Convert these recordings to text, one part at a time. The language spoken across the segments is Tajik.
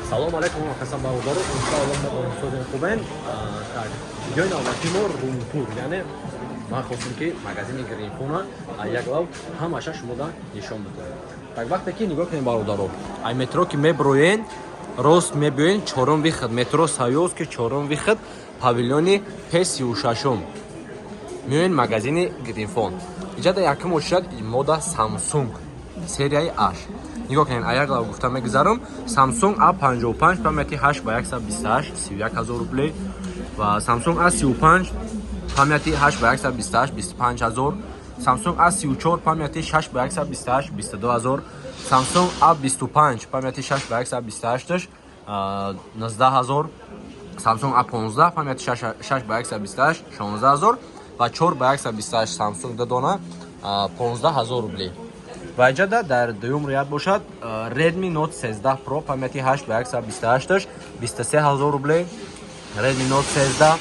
Салом алейкум, ҳасан бародаро, иншоалло, мо созем, хубен. Так, видеои навбати мо румтур, яъне ман хостем, ки магазини Гринфона як лав ҳамаша шумода нишон бидем. Так, вақте ки нигоҳ кунем, бародаро, ай метро ки меброен, рост мебиёен, чорум выход, метро Союз ки чорум выход, павильони П36, меоен магазини Гринфон. Иҷада якум очшад мода Samsung серияи H. Нигоҳ кунед, аяк лав гуфта мегузарам: Samsung A55, памяти 8 ба 128, 31 ҳазор рублей, ва Samsung A35, памяти 8 ба 128, 25 ҳазор, Samsung A34, памяти 6 ба 128, 22 ҳазор, Samsung A25, памяти 6 ба 128, 19 ҳазор, Samsung A15, памяти 6 ба 128, 16 ҳазор ва 4 ба 128 Samsung додона 15 ҳазор рублей. Ва иҷада дар дуюм ряд бошад Redmi Note 13 Pro, памяти 8 ба 128, 23 ҳазор рублей, Redmi Note 13,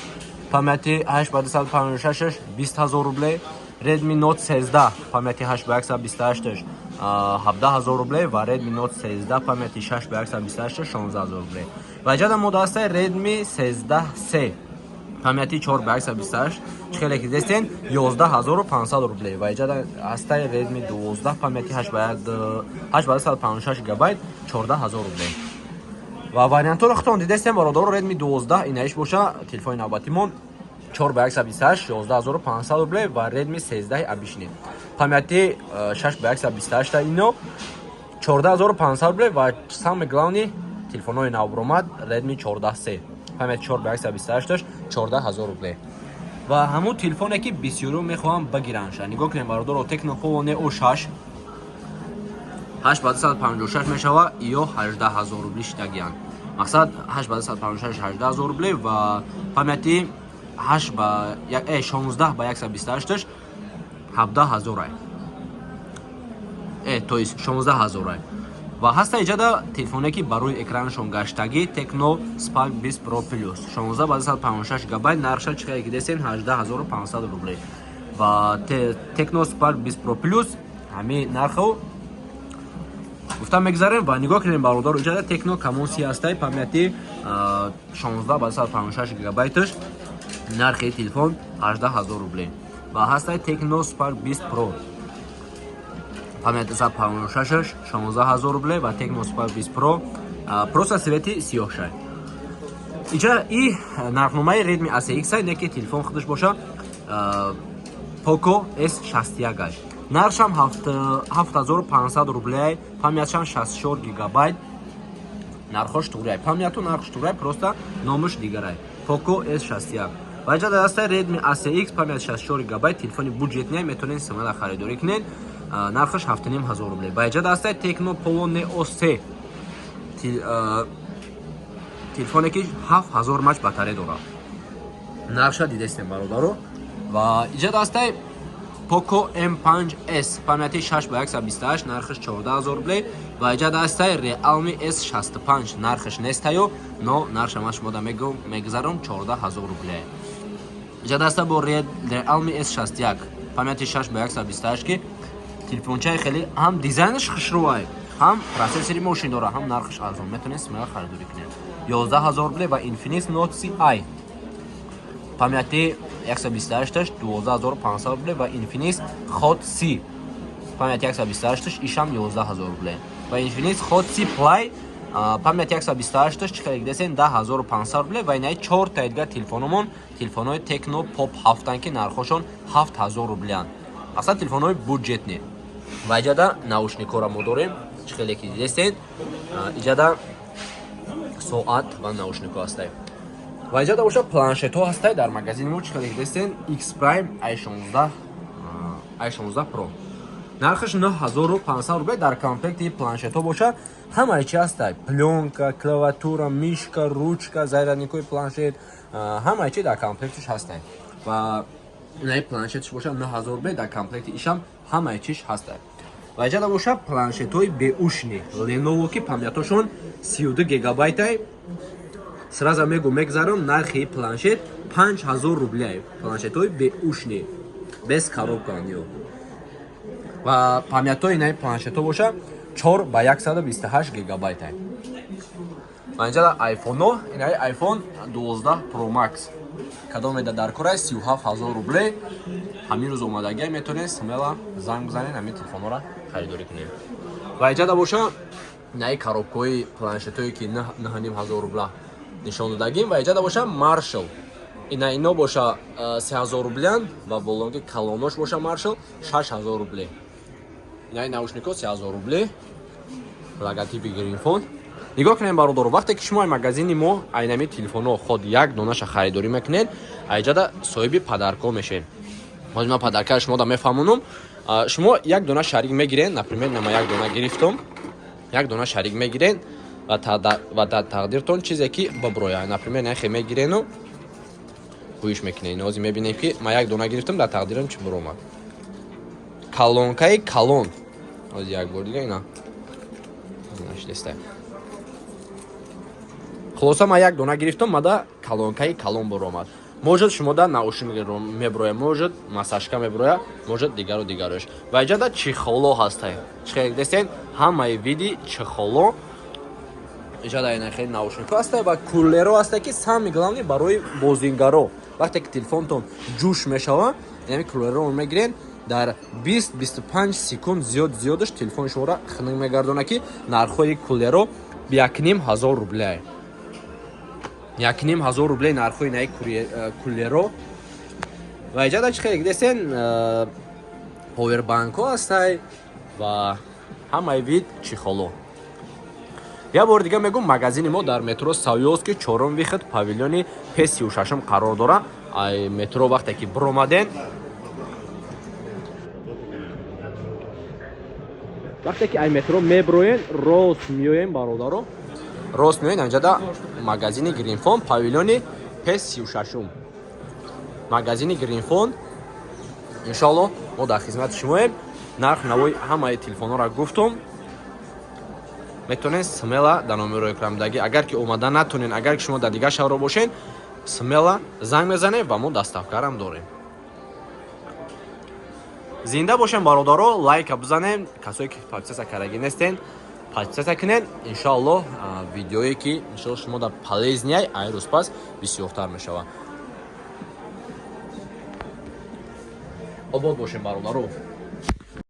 памяти 8 ба 256, 20 ҳазор рублей, Redmi Note 13, памяти 8 ба 128, 17 ҳазор рублей ва Redmi Note 13, памяти 6 ба 128, 16 ҳазор рублей. Ва иҷада мо дастаи Redmi 13C, памяти 4 ба 128, чӣ хеле ки дестен, 11500 рублей. Ва иҷада ҳастаи Redmi 12, памяти 8 ба 256 гигабайт, 14000 рублей. Ва вариантҳоро худтон дидестем, бародаро. Redmi 12 инаиш боша, телефони навбатимон, 4 ба 128, 11500 рублей, ва Redmi 13 обычный, памяти 6 ба 128, ино 14500 рублей. Ва самый главный, телефонҳои навбуромад Redmi 14C, памяти 4 ба 128, 14000 рублей. Ва ҳамун телефоне, ки бисёриҳо мехоҳам багиранша, нигоҳ кунем, бародаро: Tecno Pova Neo 6, 8 ба 256 мешава, ё 18 000 рубли шидагиянд. Мақсад, 8 ба 256, 18 000 рубли, ва памяти 8 ба 16 ба 128, 17 000 ай, то есть 16 000 ай. Ва ҳаста иҷада телефоне, ки барои экранашон гаштагӣ, Tecno Spark 20 Pro Plus, 16 ба 256 гигабайт, нархша чӣ хеле ки десен, 18500 рублей. Ва Tecno Spark 20 Pro Plus ҳамин нархо гуфта мегзарем. Ва нигоҳ кунем, бародаро, иҷада Tecno Camon 30 ҳастай, памяти 16 ба 256 гигабайташ, нархи телефон 18 000 рублей. Ва ҳастай Tecno Spark 20 Pro, памяти 256, 16 000 рублей, ва Tecno Spark 20 Pro просто цвети сиёҳшай. Иҷа и нархномаи Redmi A3X, не ки телефон худаш боша Poco S61 ай, нархшам 7500 рублей, памятшам 64 гигабайт. Нархош туғрияй, памяту нархш туғрияй, просто номуш дигарай, Poco S61. Ва иҷа дар дастаи Redmi A3X, память 64 гигабайт, телефони бюджетный, метавонед смело харидорӣ кунед, нархаш 7500 рублей. Ва иҷа дастаи Tecno Pova Neo 3, телефоне, ки 7000 мАч батарея дорад, нархша дидестем, бародаро. Ва иҷа дастаи Poco M5s, памяти 6 ба 128, нархаш 14000 рублей. Ва иҷа дастаи Realme S65, нархаш нестаю, но нархша ман шумода мегӯм, мегузарам, 14000 рублей. Иҷа даста бо Realme S61, памяти 6 ба 128, ки телефончаи хеле ҳам дизайнаш хушрӯай, ҳам процессори мошин дора, ҳам нархаш арзон, метавонед смело харидорӣ кунед, 11 000 рублей. Ва Infinix Note 30i, памяти 128, 12500 рублей, ва Infinix Hot 30, памяти 128, ишам 11 000 рублей. Ва Infinix Hot 30 Play, памяти 128, чӣ хеле десен, 10 500 рублей. Ва инаи чор та дигар телефономон, телефонҳои Tecno Pop 7, ки нархошон 7000 рублеанд, аслан телефонҳои бюджетный. Ва иҷада наушникҳоро мо дорем, чӣ хеле ки дидестен, иҷада соат ва наушникҳо ҳастанд. Ва иҷада боша планшетҳо ҳастанд дар магазини мо, чӣ хеле ки дидестен, X Prime A16, A16 Pro, нархаш 9500 рублей. Дар комплекти планшетҳо боша ҳамаи чи ҳастай: плёнка, клавиатура, мышка, ручка, зарядникҳои планшет, ҳамаи чи дар комплектиш ҳастай. Ва инаи планшетш боша 9000 рублей, дар комплекти ишам ҳамаи чиш ҳастай. Ва иҷада боша планшетҳои бэушный Lenovo, ки памятошон 32 гигабайтай. Сразу мегу мегзарам, нархи планшет 5000 рублей, планшетҳои бэушный, без коробка ё. Ва памятҳои инаи планшетҳо боша 4 ба 128 гигабайт. Инҷа iPhone-о, инаи iPhone 12 Pro Max. Кадом еда дар кора 37 000 рубле. Ҳамин рӯз омадагия, метавонед смело занг бизанед, ҳамин телефонҳоро харидорӣ кунед. Ва иҷада боша инаи коробкаҳои планшетҳое, ки 9500 рубла нишон додагим. Ва иҷада боша Marshall. Ина ино боша 3000 рублян ва болонги калонош боша Marshall 6000 рубле. Инаи наушникҳо 3000 рубле. Логотипи Гринфон. Нигоҳ кунед, бародаро, вақте ки шумо ай магазини мо айнами телефонҳо ход як донаша харидорӣ мекунед, айҷада соҳиби подарко мешавед. Ҳозир ман подаркаро шумо да мефаҳмонам. Шумо як дона шарик мегиред, например, нама як дона гирифтум, як дона шарик мегиред ва дар тақдиртон чизе ки биброяд. Например, нахе мегирену гӯиш мекунед. Ҳозир мебинем, ки ман як дона гирифтам, дар тақдирам чӣ биромад. Калонкаи калон. Ҳозир як бор дига ина. Нашдеста. Хулоса, ман як дона гирифтам, мада калонкаи калон баромад. Может, шумо да наушник меброя, может, массажка меброя, может, дигару дигарош. Ва иҷада чехоло ҳастай. Чихел дестен, ҳамаи види чехоло. Иҷада ина хеле наушникҳо ҳастай ва кулеро ҳастай, ки самый главный барои бозингаро. Вақте ки телефонтон ҷӯш мешава, яъне кулеро мегирен, дар 20-25 секунд зиёд зиёдаш телефони шуморо хунук мегардонад, ки нархҳои кулеро 1500 рубле. 1500 рубле нархҳои наи кулеро. Ва иҷада чӣ хеле десен, повербанкҳо ҳастай ва ҳамаи вид чехоло. Як бори дига мегӯм, магазини мо дар метро Савёловский, чорум выход, павильони П36 қарор дорад. Ай метро вақте ки биромаден, вақте ки ай метро меброен, рост меоем, бародаро, рост меоен, анҷада магазини Гринфон, павильони П36, магазини Гринфон. Иншоалло, мо дар хизмати шумоем. Нарх навои ҳамаи телефонҳоро гуфтум. Метавонед смело дар номерои экрандагӣ, агар ки омада натонед, агар ки шумо дар дигар шаҳрҳо бошед, смело занг мезанед ва мо доставкарам дорем. Зинда бошем, бародаро, лайка бизанем. Касое ки подписаться кардагӣ нестен, подписаться кунед. Иншоаллоҳ, видеое ки иншоалло шумо дар полезный, ай рӯз пас бисёртар мешавад. Обод бошем, бародаро.